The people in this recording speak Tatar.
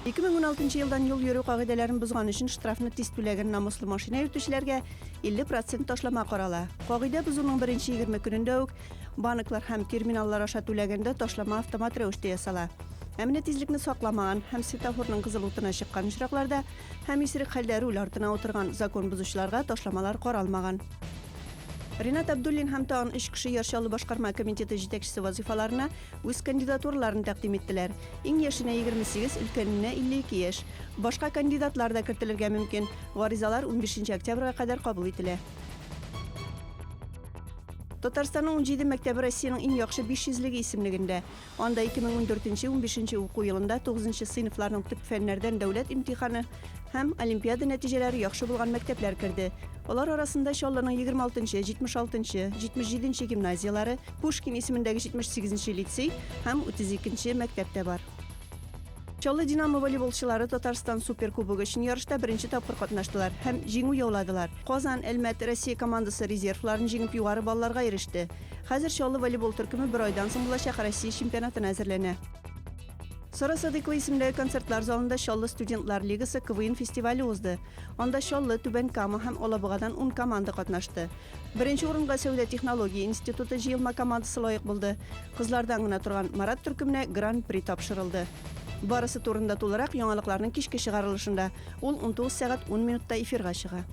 2016 елдан юл йөрү кагыйдәләрен бозган өчен штрафны тиз түләгән намуслы машина йөртүчеләргә 50 процент ташлама карала. Кагыйдә бозуның беренче 20 көнендә үк банклар һәм терминаллар аша түләгәндә ташлама автомат рәвештә ясала. Ә менә тизлекне сакламаган һәм светофорның кызыл утына чыккан очракларда һәм исерек хәлдә руль артына утырган закон бозучыларга ташламалар каралмаган. Ринат Абдуллин һәм тагын өч кеше Яр Чаллы башкарма комитеты җитәкчесе вазыйфаларына үз кандидатураларын тәкъдим иттеләр. Иң яшенә 28, өлкәненә 52 яшь. Башка кандидатлар да кертелергә мөмкин. Гаризалар 15 октябрьгә кадәр кабул ителә. Татарстанның 17 мәктәбе Россиянең иң яхшы 500 леге исемлегендә. Анда 2014-15 уку елында 9 нчы сыйныфларның төп фәннәрдән дәүләт имтиханы һәм олимпиада нәтиҗәләре яхшы булган мәктәпләр керде. Алар арасында Чаллының 26 нчы, 76 нчы, 77 нче гимназияләре, Пушкин исемендәге 78 нче лицей һәм 32 нче мәктәп тә бар. Чаллы Динамо волейболчылары Татарстан Суперкубогы өчен ярышта беренче тапкыр катнаштылар һәм җиңү яуладылар. Казан, Әлмәт, Россия командасы резервларын җиңеп югары балларга иреште. Хәзер Чаллы волейбол төркеме бер айдан соң булачак Россия чемпионатына әзерләнә. Сара Садыйкова исемендәге концертлар залында Чаллы студентлар лигасы КВН фестивале узды. Анда Чаллы, Түбән Кама һәм Алабугадан ун команда катнашты. Беренче урынга Сәүдә технология институты җыелма командасы лаек булды. Кызлардан гына торган Марат төркеменә Гран-при тапшырылды. Барысы турында тулырак яңалыкларның кичке чыгарылышында. Ул 19 сәгать 10 минутта эфирга чыга.